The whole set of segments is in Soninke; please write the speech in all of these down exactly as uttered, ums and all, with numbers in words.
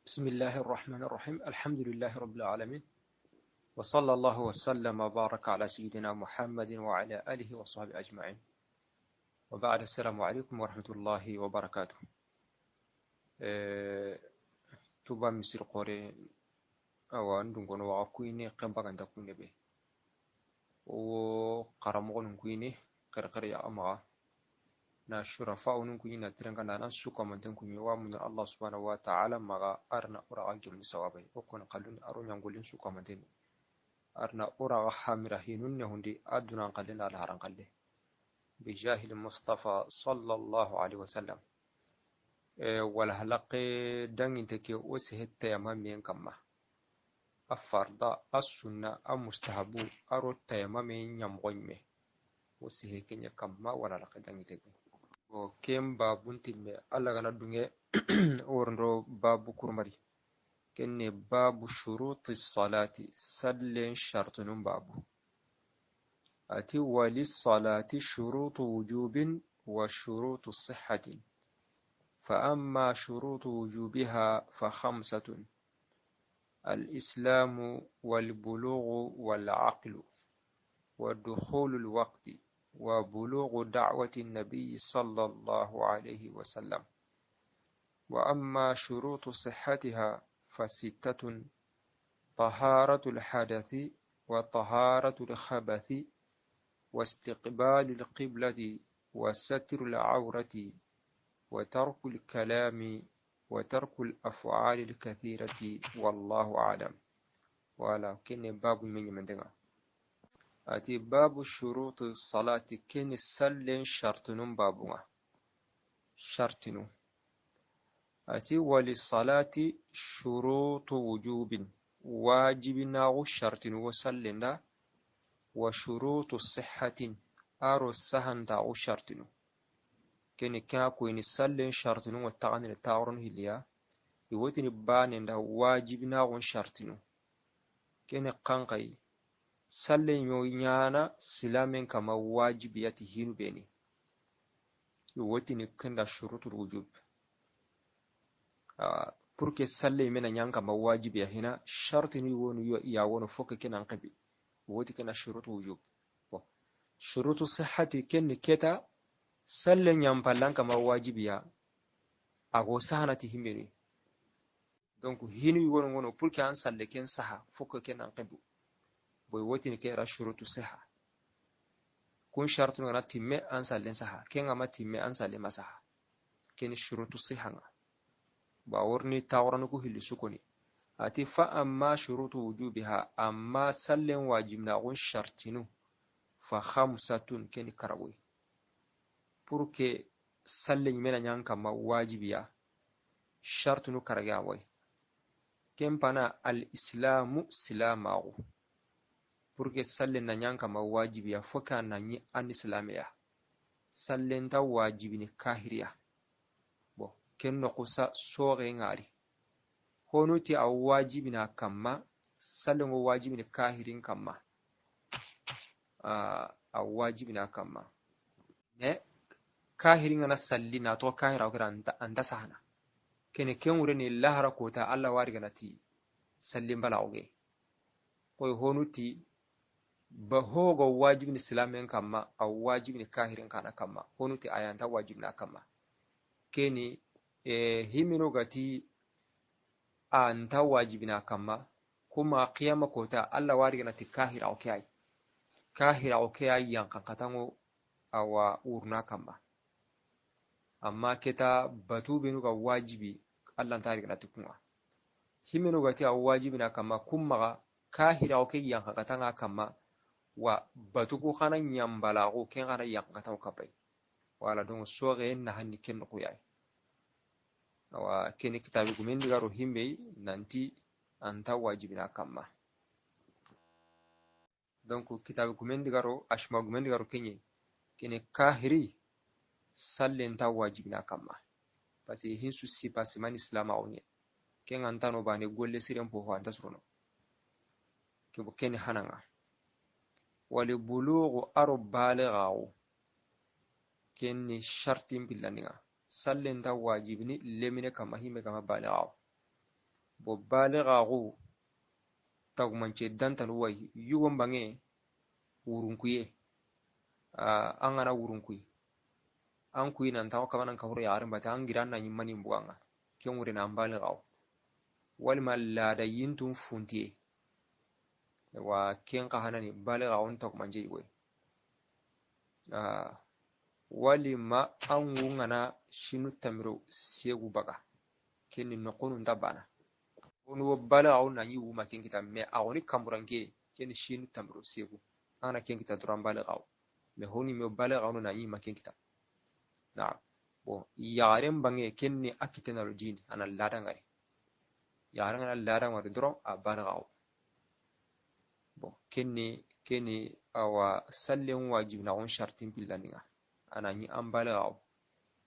بسم الله الرحمن الرحيم. الحمد لله رب العالمين. وصلى الله وسلم وبارك على سيدنا محمد وعلى آله وصحبه أجمعين. وبعد، السلام عليكم ورحمة الله وبركاته. Eh, Tuba misir xore, awa, n dunkono waxa kuyini, xenba ganta kune be. Wo xaramoxonun kuyini, xerexere ya a maxa. Na shurafa wonun kuyini, na terenkanda, na su kamanten kuyini, wa mun Allah subhanahu wa ta'ala maxa, arna ora ga gemni sawabay. O kon xallun aro ɲangolin su kamanten. Arna ora ga hamira hinun ne hundi, adunan xalle na alharan xalle. بجاه المصطفى صلى الله عليه وسلم. Eh, wala halaqe danginte ke o sehe tayamamen kamma. A farda, a sunna, a mustahabu, a ro tayamamen ɲamoxo ɲime. O sehe ke ɲa kamma wala halaqe danginte ke. O ken babun timme, Alla gana dunge, worondo babu kurmari. Kenne babu shuruti salati, sallen shartunun babu. Ati, وللصلاة شروط وجوب وشروط صحة، فأما شروط وجوبها فخمسة: الإسلام والبلوغ والعقل ودخول الوقت وبلوغ دعوة النبي صلى الله عليه وسلم. وأما شروط صحتها فستة: طهارة الحدث وطهارة الخبث واستقبال القبلة وستر العورة وترك الكلام وترك الأفعال الكثيرة، والله أعلم. Wala, kenne babu men ɲimantenga. Ati babu shuruti salati, kenne sallen shartunun babunga. Shartinu. Ati, وللصلاة شروط وجوب, wajibinaxu shartinu wo sallenda, وشروط صحة, aro sahantaxu shartinu. Keni ke a koyini sallen shartinu ŋo taxandini taxoronu hilliya, i wotini banenda wajibinaxun shartinu. Keni xanxayi, sallen yo ɲana silamen kama wajibiya ti hinu beni. I wotini kenda shurutul wujub. Ah, pour que salle mena ɲan kama wajibiya hina, shartini wonu yo, ya wono fokke kenan xebi. Woti kena shurutu wujub. Bon. Shurutu sihhati kenni keta, salle ɲan pallan kama wajibiya, ago sahanati himbeni. Donc, hinu yogono ngono, pour que an salle ken saha, fokke kenan xebu. Boy wotini ke ra shurutu sihha. Kun shartu ngana timme an sallen saha. Ken ngama timme an salle ma saha. Keni shurutu sihha nga. Ba worni taxuranu ku hilli sukoni. Ati fa amma shurutu wujubiha, amma sallen wajibnaxun shartinu, fa khamsatun, keni karagoy. Pour que sallen ɲimena ɲan kama wajibiya, shartunu karage a way. Ken pana al islamu, silamaxu. Pour que sallen na ɲan kama wajibiya, fo ka na ɲi an islameya. Sallen ta wajibini kahiriya. Bon, ken noxu sa soxe ngari. Honu ti a wajibina kamma, sallen ŋo wajibini kahirin kamma. A, a wajibina kamma. Mais kahirin ngana salli na to kahira o kira anta, anta sahana. Kene ken wure ni lahara kota Allah wari gana ti sallin bala oge. Koy honu ti ba hogo wajibini silamen kamma, a wajibini kahirin kana kamma. Honu ti ayanta wajibina kamma. Keni, eh, himino gati anta wajibina kamma, kuma qiyama kota Allah wari gana ti kahira o ke ay. Kahira o ke ay yankan katango awa urna kamma. Amma keta batu benu ga wajibi, Allah ntari gana ti kunga. Himeno gati a wajibina kamma, kumma ga kahira o ke yanka katanga kamma, wa batu ku xana ɲambala ko ken xana yanka katanga kapai. Wala donc soxe na hanni ken ku yay. Awa keni kitabi gumen digaro himbe nanti anta wajibina kamma. Donc, kitabe gumen digaro, ashma gumen digaro kenye. Kene kahiri, sallen ta wajibina kamma. Parce que hinsu si passe man islam a onye. Ken antano bane golle siren po ho anta surono. Ke bo kene hananga. Wali bulughu aro balighawo. Kene shartin billaninga. Sallen ta wajibini lemine kamma hime kamma balighawo. Bo baligaaxu, tagumance dantanu wa yi, yugon bange, wurunkuye. An ga na wurunkuyi, an kuyi nan taxo kamanan kafuro yaxarin bate, an gira na ɲimmani buganŋa. Ken wure na an baligaaxu. Walima laada yintun funtiye. Wa ken xa hanani baligaaxun tagumance yigoye. Walima an ŋu ŋana sinu tamiro segu baga. Ken ni noqunu nta bana. Honu wo baligaaxu na ɲi wuma ken kita, mais a xoni kamburanke, ken ni sinu tamiro segu. An ga na ken kita duran baligaaxu. Mais honi me baligaaxu na ɲi ma ken kita. Naam. Bon, yaxaren bange ken ni a kite na lo dini, a na laada ŋari. Yaxaren ga na laada ŋari doron a baligaaxu. Bon, ken ni, ken ni awa sallen wajibinaxun sartin pillandinŋa. A na ɲi an baligaaxu.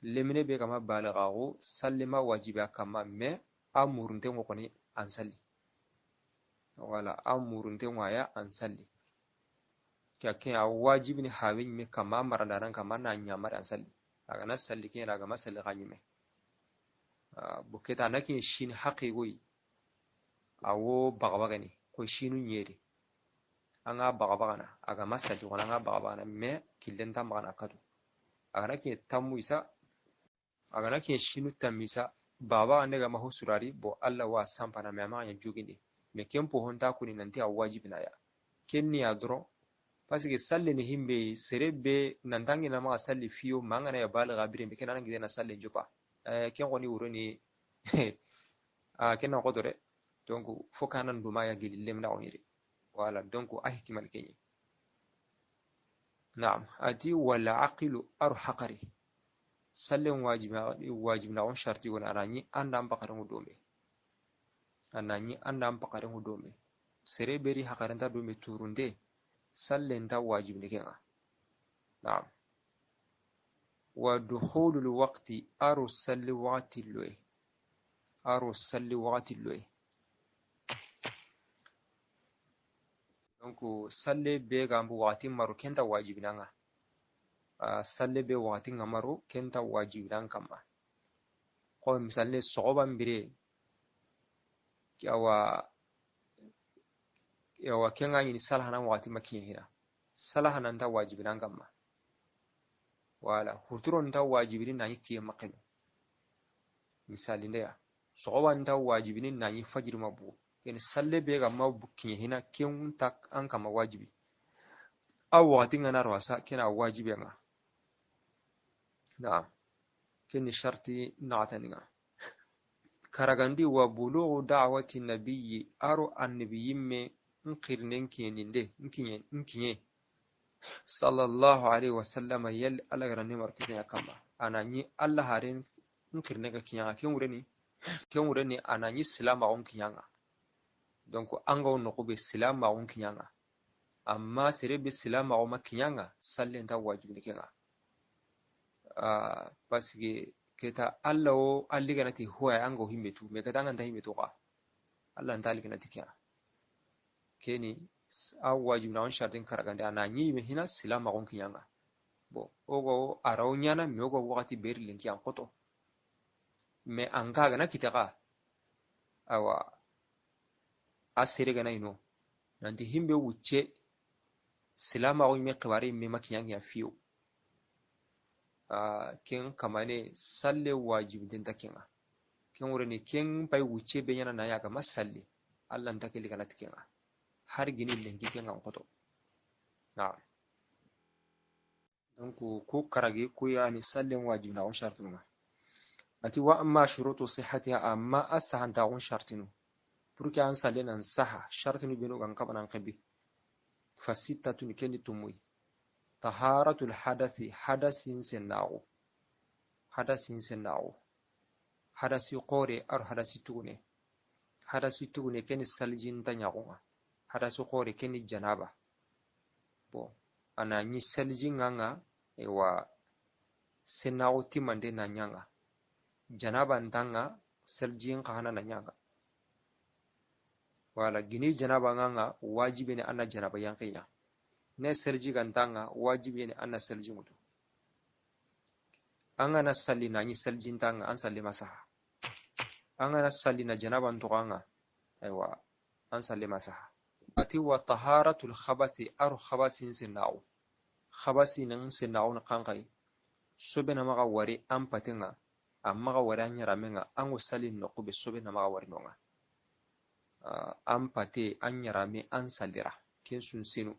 Lemine be ga ma baligaaxu, salle ma wajibi a kamma, mais a murunten ŋo xoni an salli. Wala a murunten ŋo ya an salli. Ke, ke a wajibini hawe ɲime kamma, a marandanan kamma, na ɲamari an salli. A ga na salli ke, a ga ma salli xa ɲime. Bo keta na ke sini haqi goyi. A wo bagabagani, ko sinu ɲeri. An ga bagabagana, a ga ma salli xona, an ga bagabagana, mais killen ta magana katu. A ga na ke tammu isa, a ga na ke sinu tammi isa, baba ande ga ma ho surari, bo Allah wa sampana, mais a ma ɲa jogindi. Mais ken po honta kuni nanti a wajibina ya. Ken ni ya doron, parce que salle ni himbe, sere be nan tangi na ma salli fiyo, ma an ga na ya baliga bire, mais ken an gide na salle jopa. Eh, ken xoni wuro ni, a ken na xotore. Donc, fo kanan duma ya gili lemina xoni re. Voilà, donc, a hikimani keɲi. Naam, a ti wala aqilu aru haqari. Sallen wajibi, wajibinaxun sarti woni a na ɲi an da an paqaren ŋo dome. A na ɲi an da an paqaren ŋo dome. Sere beri haqaren ta dome turunde, sallen ta wajibini kenŋa. Naam. Wa dukhulul waqti, aro salli waqti loye. Aro salli waqti loye. Donc, salle be ga mbu waqti maro, ken ta wajibinanŋa. A, salle be waqti ŋa maro, ken ta wajibinan kamma. Ko misali ne, soxoban bire, awa, awa, ken ga ɲini salahanan waqti ma kiɲe hina. Salahanan ta wajibinan kamma. Wala, huturon ta wajibini na ɲi kiye maxenu. Misali ndeya. Soxoban ta wajibini na ɲi fajiri ma bugu. Ken salle be ga ma bu kiɲe hina, ken ta an kamma wajibi. A waqti ŋa na ro a sa, ken a wajibi ŋa. Naam. Ken ni sarti naxataninŋa. Karagandi wa bulugu da'wati nabiyyi, aro annabi yimme n xirinen kiɲeninde, n kiɲe, n kiɲe. Sallallahu alayhi wa sallam, yal Alla ga ra ni maro kisiye a kamma. A na ɲi Alla haren n xirinen ga kiɲanŋa, ken wure ni, ken wure ni a na ɲi silamaxun kiɲanŋa. Donc, an ga wo noqu be silamaxun kiɲanŋa. Amma sere be silamaxu ma kiɲanŋa, sallen ta wajibini kenŋa. Ah, parce que keta Alla wo, Alla ga na ti hoya an ga wo himbe tu, mais keta an ga nta himbe tu xa. Alla nta Alla ga na ti kenŋa. Keni, a wajibinaxun sartin karagandi, a na ɲi me hina silamaxun kiɲanŋa. Bon, o ga wo a ra wo ɲana, mais o ga wo waxati beri lenki an xoto. Mais an ka ga na kita xa. Awa, a sere ga na ino nanti himbe wucce silamaxu me xibari me ma kiɲanŋa fiyo. A, ken kamane salle wajibinten ta kenŋa. Ken wure ni ken pay wucce be ɲana na ya ga ma salli. Alla nta ke li ga na ti kenŋa. Har gini lenki kenŋa n xoto. Naam. Donc, ku karagi, ku yani sallen wajibinaxun sartinu ŋa. A ti wa amma shurutu sihhatiha, amma a sahantaxun sartinu. Pour que an sallen nan saha, sartinu benu ga n kabanan xebi. Fa sittatun, ken ni tumuyi. Taharatul hadasi, hadasin sennaxu. Hadasin sennaxu. Hadasi xore, aro hadasi tugune. Hadasi tugune, ken ni saljin ta ɲaxunŋa. Hadasi xore, ken ni janaba. Bon, a na ɲi saljin ŋa ŋa, ewa, sennaxu timante na ɲaŋa. Janaba nta ŋa, saljin xa hana na ɲaŋa. Wala, gini janaba ŋa ŋa, wajibi ni a na janaba yanke ɲa. Ne salji ga nta ŋa, wajibi ni a na salji ŋutu. An ga na salli na ɲi saljin ta ŋa, an salli ma saha. An ga na salli na janaaba n toxo an ŋa, aywa, an salle ma saha. A ti wa taharatul khabasi, a ro khabasin sennaxu. Khabasin sennaxu ni xanxayi. Sobe na maxa wari an paten ŋa, a maxa wari an ɲaramen ŋa, an ŋa salli noqu be sobe na maxa wari no ŋa. Ah, an pate, an ɲarame, an sallira. Ken su n senu.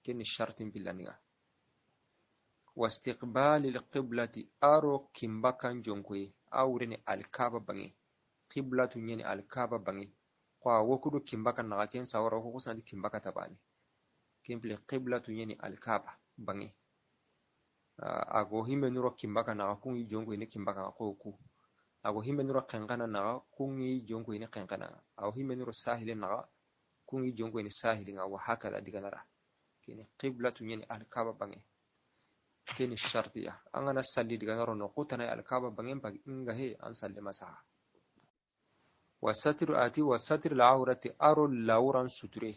Ken ni shartin pillani ŋa. Wastiqbalil qiblati, a ro kinbakan jonkoye, a wure ni Alkaaba banŋe. Qiblatu ɲa ni Alkaaba banŋe. Xa wo ku do kinbakan naxa, ken sawara wo ku sandi kinbaka ta baane. Ken pille qiblatu ɲa ni Alkaaba banŋe. Ah, a go himbe nuro kinbaka naxa, kun ŋa i jonkoye ni kinbaka ŋa xo ku. A go himbe nuro xenxana naxa, kun ŋa i jonkoye ni xenxana ŋa. A go himbe nuro sahile naxa, kun ŋa i jonkoye ni sahili ŋa, wa hakada diganara. Ken ni qiblatu ɲa ni Alkaaba banŋe. Ken ni shartiya. An ga na salli diganaro noqu tana Alkaaba banŋe, ba nga he an salle ma saha. Wa satru, a ti wa satru al awrati, a ro lawuran suture.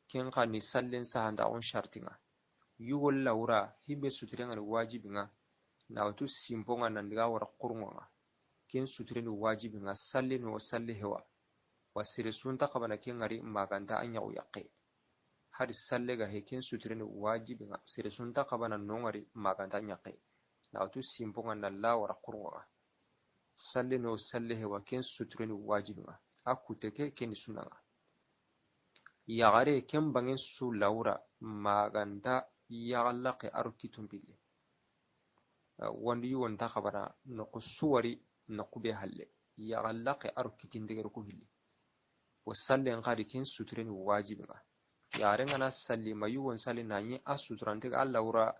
Ken xa ni sallen sahantaxun shartin ŋa. Yugo lawura, himbe suturen ŋa ni wajibi ŋa. Na wutu sinpon ŋa nan diga wara xurunŋon ŋa. Ken suturen ni wajibi ŋa, salle no salle hewa. Wa sere su nta xabana ken ŋari maganta a ɲaxu yaqqe. Hari salle ga he, ken suturen ni wajibi ŋa, sere su nta xabana no ŋari maganta a ɲaqqe. Na wutu sinpon ŋa na la wara xurunŋon ŋa. Salle no salle hewa, ken suturen ni wajibi ŋa. A kute ke, ken ni sunna ŋa. Yaxare, ken banŋen su lawura, maganta yaxallaqe a ro kitun pille. Ah, wandi yugo nta xabana noqu su wari, noqu be halle. Yaxallaqe a ro kitin degere ku hilli. Wo sallen xa di, ken suturen ni wajibi ŋa. Yaxare n ga na salli ma yugo n salli na ɲi a suturante ga a lawura.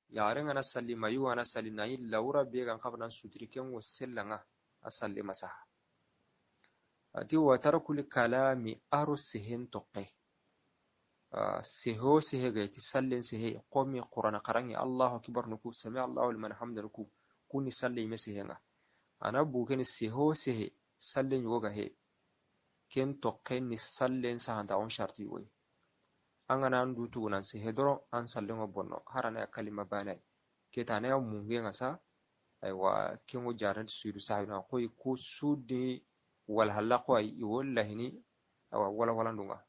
Yaxare n ga na salli ma yugo n ga na salli na ɲi lawura be ga n xabana suturi, ken wo sella ŋa a salle ma saha. A ti wa tarkul kalami, a ro sehen toqe. Ah, sehe wo sehe ga ti sallen sehe, xo mi Qur'ana xaranŋe, Allahu akbar nuku, sami Allahu liman hamda nuku, kun ni sallen me sehe ŋa. A na bu ken ni sehe wo sehe, sallen yugo ga he. Ken toqen ni sallen sahantaxun sharti yugo yi. An ga na an du tugunan sehe doron, an sallen ŋa bonno, harana ya kalima baane yi. Ke tana ya munge ŋa sa, aywa, ken ŋo jaranti sujudu sahwi na, xo i ku su di wala halla xo ay i wo lahini, awa, wala wala ndunga.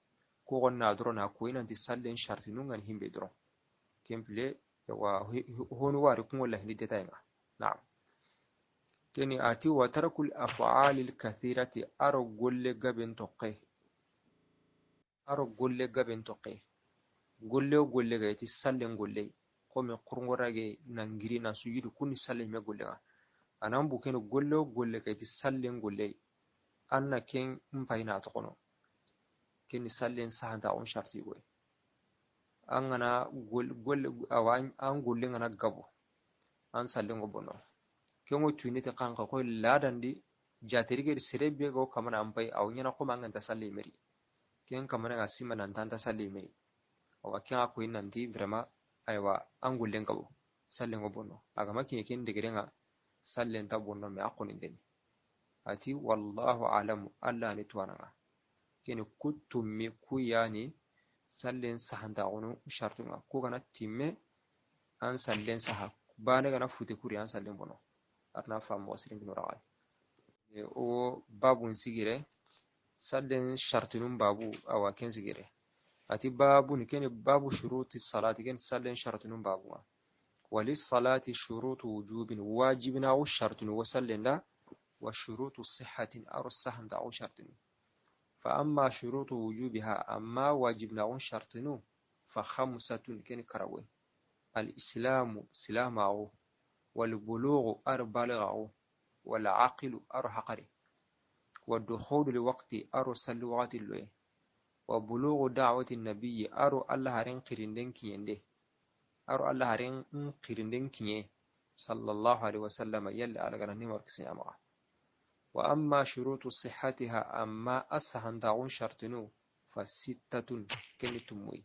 Ko gonna doron na ko i nanti sallen shartinu ŋa ni himbe doron. Ken pille, aywa, hi-, hi-, honu wari kun ŋo lahini détail ŋa. Naam. Ken ni a ti wa tarkul af'alil kathirati, a ro golle gaben toqe. A ro golle gaben toqe. Golle wo golle ga ti sallen golle. Xo mi xurunŋo rage na ngiri na sujudu, kun ni sallen me golle ŋa. A na bu ken ni golle wo golle ga ti sallen golle. An na ken n payina toxono. Ken ni sallen sahantaxun sharti yugo yi. An ga na gol-, golle, awa, an golle n ga na gabo, an sallen ŋo bonno. Ken ŋo tuyini ti xanxa xo ladandi, jaterige di sere be ga wo kamana an pay, awa ɲana xo ma an ga nta salle me ri. Ken kamana ga sima nan ta nta salle me ri. Awa ken a ko i nanti vraiment, aywa, an gollen gabo, sallen ŋo bonno. A ga ma kiɲe ken degere ŋa, sallen nta bonno, mais a xo ni ndeni. A ti wallahu alamu, Alla ni tuwana ŋa. Ken ni ku tummi ku yani sallen sahantaxunu shartu ŋa. Ku ga na timme, an sallen saha. Baane ga na fute kuri, an sallen bonno. A ra na famu sirin kino raxay. E, o babun sigire, sallen shartunun babu, awa ken sigire. A ti babun, ken ni babu shuruti salati, ken ni sallen shartunun babu ŋa. Wali salati shurutu wujubin, wajibinaxu shartunu wo sallen da, wa shurutu sihhatin, a ro sahantaxu shartunu. Fa amma shurutu wujubiha, amma wajibinaxun shartunu, fa khamsatun, ken ni karago yi. Al islamu, silamaxu, wal bulugu, a ro baligaxu, wal aqilu, a ro haqari, wa dukhulu li waqti, a ro salli waxati loye, wa bulugu da'wati nabiyyi, a ro Alla haren xirinden kiɲende, a ro Alla haren xirinden kiɲe, sallallahu alaihi wasallam, yalla Alla ga na nimar kisi a maxa. Wa amma shurutu sihhatiha, amma a sahantaxun shartunu, fa sittatun, ken ni tummuyi.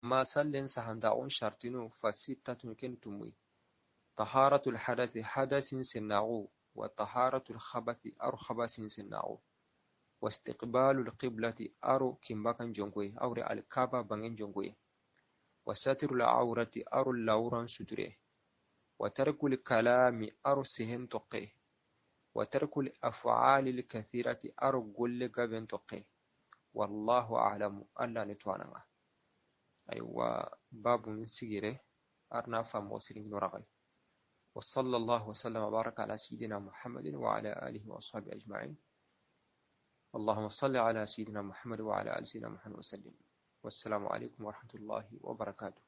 Amma sallen sahantaxun shartinu, fa sittatun, ken ni tummuyi. Taharatul hadasi, hadasin sennaxu, wa taharatul khabasi, a ro khabasin sennaxu. Wa istiqbalul qiblati, a ro kinbakan jonkoye, a wure Alkaaba banŋen jonkoye. Wa satrul awrati, a ro lawuran suture. Wa tarkul kalami, a ro sehen toqe. وترك الأفعال الكثيرة، a ro golle gaben toxo. والله أعلم، Alla ni tuwaana ŋa. Aywa, babu sigire, arna famo siringino raxay. وصلى الله وسلم وبارك على سيدنا محمد وعلى آله وأصحابه أجمعين. اللهم صل على سيدنا محمد وعلى آل سيدنا محمد وسلم. والسلام عليكم ورحمة الله وبركاته.